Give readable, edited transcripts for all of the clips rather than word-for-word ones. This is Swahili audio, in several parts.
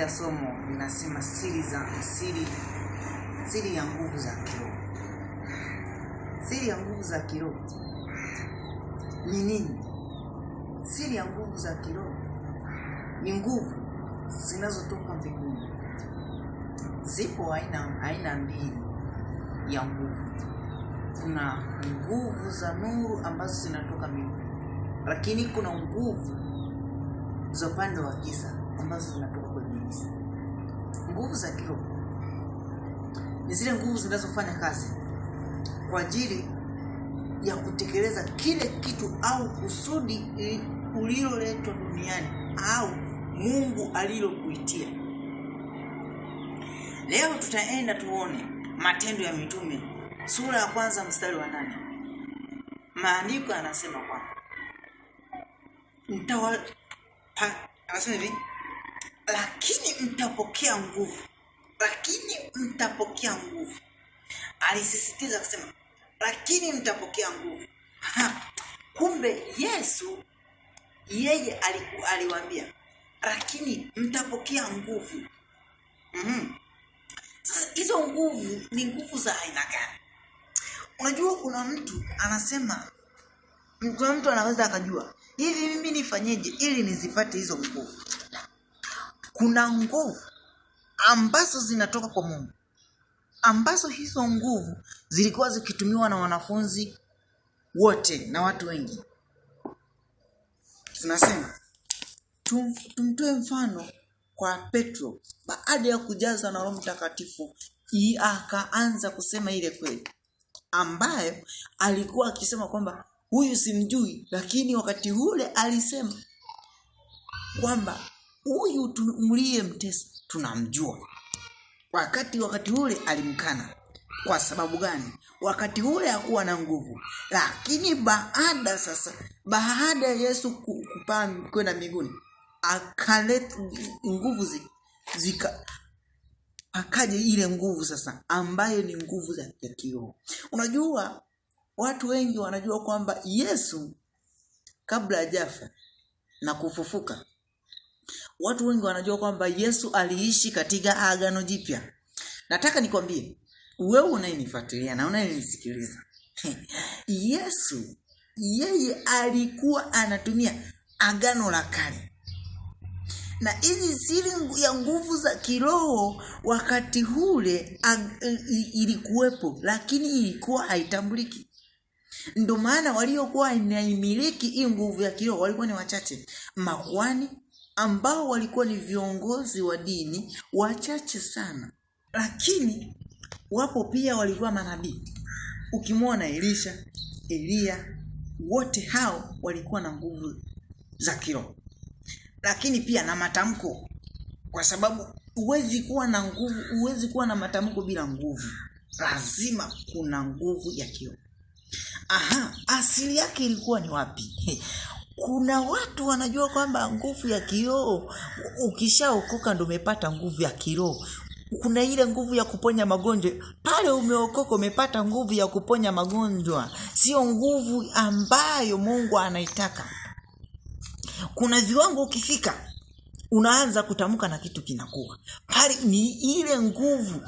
Nitakuletea somo linasema siri za siri, siri ya nguvu za kiroho. Siri ya nguvu za kiroho ni nini? Siri ya nguvu za kiroho ni nguvu zinazotoka mbinguni. Zipo aina mbili ya nguvu. Kuna nguvu za nuru ambazo zinatoka mbinguni, lakini kuna nguvu za upande wa giza ambazo zinatoka kwa Ibilisi. Nguvu za kiroho ni zile nguvu zinazofanya kazi kwa ajili ya kutekeleza kile kitu au kusudi uliloletwa duniani au Mungu alilokuitia. Leo tutaenda tuone Matendo ya Mitume sura ya kwanza mstari wa 8. Maandiko yanasema kwamba anasema hivi, lakini mtapokea nguvu, lakini mtapokea nguvu. Alisisitiza akasema, lakini mtapokea nguvu. Kumbe Yesu yeye aliwaambia, lakini mtapokea nguvu. Sasa hizo nguvu ni nguvu za aina gani? Unajua kuna mtu anasema, kuna mtu anaweza akajua, hivi mimi nifanyeje ili nizipate hizo nguvu? Kuna nguvu ambazo zinatoka kwa Mungu, ambazo hizo nguvu zilikuwa zikitumiwa na wanafunzi wote na watu wengi. Tunasema tumtoe mfano kwa Petro. Baada ya kujazwa na Roho Mtakatifu, akaanza kusema ile kweli ambayo alikuwa akisema kwamba huyu simjui, lakini wakati ule alisema kwamba huyu mliyemtesa tunamjua. Wakati ule alimkana. Kwa sababu gani? Wakati ule hakuwa na nguvu. Lakini baada ya Yesu kupaa kwenda mbinguni, akaleta nguvu zika, akaja ile nguvu sasa ambayo ni nguvu za kiroho. Unajua watu wengi wanajua kwamba Yesu kabla hajafa na kufufuka, watu wengi wanajua kwamba Yesu aliishi katika Agano Jipya. Nataka nikwambie wewe unayenifuatilia na unayenisikiliza, Yesu yeye alikuwa anatumia Agano la Kale. Na hizi siri ya nguvu za kiroho wakati ule ilikuwepo, lakini ilikuwa haitambuliki. Ndio maana waliokuwa wanaimiliki hii nguvu ya kiroho walikuwa ni wachache. Makuhani ambao walikuwa ni viongozi wa dini wachache sana. Lakini wapo pia walikuwa manabii. Ukimwona Elisha, Elia, wote hao walikuwa na nguvu za kiroho. Lakini pia na matamko, kwa sababu huwezi kuwa na nguvu, huwezi kuwa na matamko bila nguvu. Lazima kuna nguvu ya kiroho. Asili yake ilikuwa ni wapi? Kuna watu wanajua kwamba nguvu ya kiroho, ukishaokoka ndio umepata nguvu ya kiroho. Kuna ile nguvu ya kuponya magonjwa. Pale umeokoka umepata nguvu ya kuponya magonjwa. Sio nguvu ambayo Mungu anaitaka. Kuna viwango ukifika unaanza kutamka na kitu kinakuwa. Pale ni ile nguvu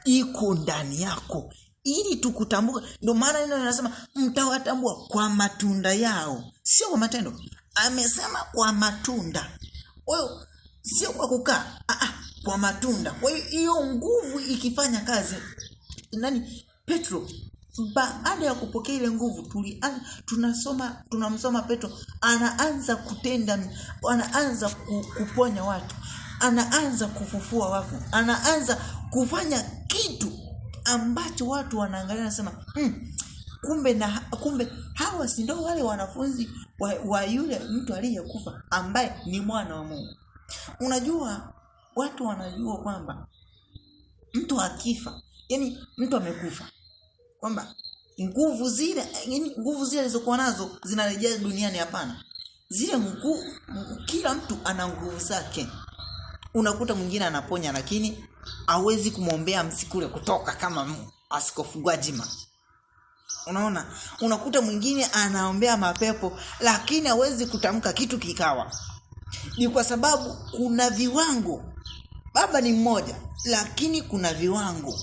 iko ndani yako ili tukutambue. Ndio maana neno linasema mtawatambua kwa matunda yao, sio kwa matendo. Amesema kwa matunda. Kwa hiyo sio kwa kukaa, kwa matunda. Kwa hiyo hiyo nguvu ikifanya kazi, nani? Petro baada ya kupokea ile nguvu, tunamsoma Petro anaanza kutenda, anaanza kuponya watu, anaanza kufufua wafu, anaanza kufanya kitu ambacho watu wanaangalia na kusema, kumbe hawa si ndio wale wanafunzi wa yule mtu aliyekufa ambaye ni mwana wa Mungu. Unajua watu wanajua kwamba mtu akifa, yani mtu amekufa, kwamba nguvu zile, yani nguvu zile alizokuwa nazo zinarejea duniani. Hapana. Kila mtu ana nguvu zake. Unakuta mwingine anaponya lakini hawezi kumwombea msikule kutoka kama Askofu Gwajima. Unaona? Unakuta mwingine anaombea mapepo lakini hawezi kutamka kitu kikawa. Ni kwa sababu kuna viwango. Baba ni mmoja, lakini kuna viwango.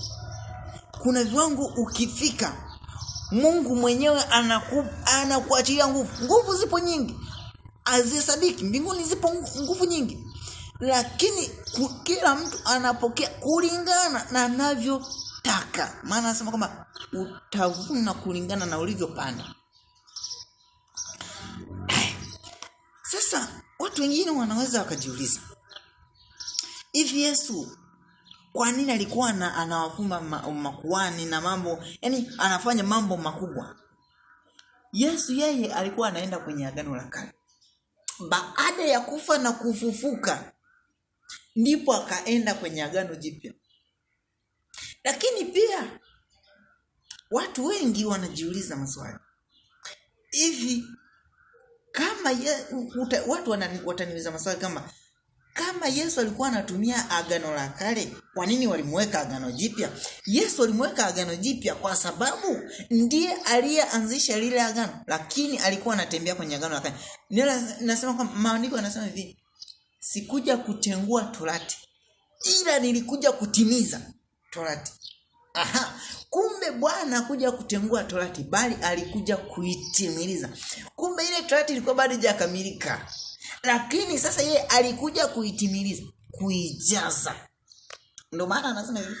Kuna viwango ukifika, Mungu mwenyewe anakuachilia nguvu. Nguvu zipo nyingi, hazihesabiki. Mbinguni zipo nguvu nyingi, lakini kila mtu anapokea kulingana na anavyotaka. Maana anasema kwamba utavuna kulingana na ulivyopanda. Sasa watu wengine wanaweza wakajiuliza, hivi Yesu kwa nini alikuwa anawafumba makuhani na mambo, yani anafanya mambo makubwa? Yesu yeye alikuwa anaenda kwenye agano la kale. Baada ya kufa na kufufuka, ndipo akaenda kwenye agano jipya. Lakini pia watu wengi wanajiuliza maswali hivi, kama watu wataniuliza maswali kama Yesu alikuwa anatumia agano la kale, kwa nini walimweka agano jipya? Yesu alimweka agano jipya kwa sababu ndiye aliyeanzisha lile agano, lakini alikuwa anatembea kwenye agano la kale. Nasema kwamba maandiko yanasema hivi, sikuja kutengua torati, ila nilikuja kutimiza torati. Aha, kumbe Bwana hakuja kutengua torati, bali alikuja kuitimiliza. Kumbe ile torati ilikuwa bado haijakamilika, lakini sasa yeye alikuja kuitimiliza, kuijaza. Ndio maana anasema hivi,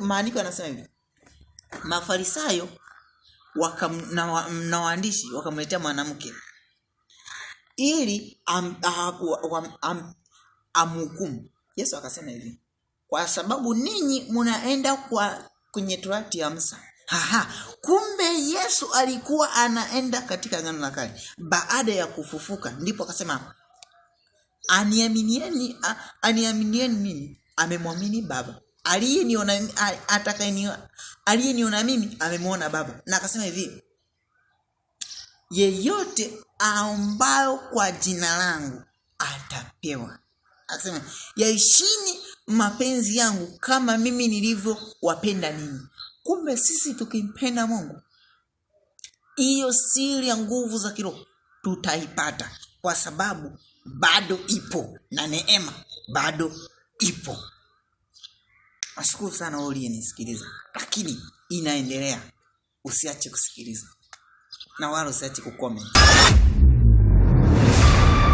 maandiko yanasema hivi, Mafarisayo na waandishi wakamletea mwanamke ili amhukumu. Yesu akasema hivi, kwa sababu ninyi mnaenda kwenye torati ya Musa. Aha, kumbe Yesu alikuwa anaenda katika agano la kale. Baada ya kufufuka ndipo akasema aniaminieni mimi amemwamini Baba. Aliyeniona mimi amemwona Baba. Na akasema hivi, yeyote ambayo kwa jina langu atapewa. Akasema yaishini mapenzi yangu kama mimi nilivyowapenda ninyi. Kumbe sisi tukimpenda Mungu, hiyo siri ya nguvu za kiroho tutaipata, kwa sababu bado ipo na neema bado ipo. Nashukuru sana wewe uliyenisikiliza, lakini inaendelea. Usiache kusikiliza na wala usiache kucomment.